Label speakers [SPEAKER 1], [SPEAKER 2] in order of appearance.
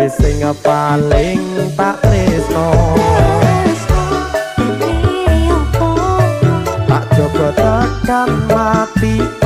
[SPEAKER 1] Kowe sing paling tak tresno.
[SPEAKER 2] Tresno dene opo?
[SPEAKER 1] Tak jaga tekan mati.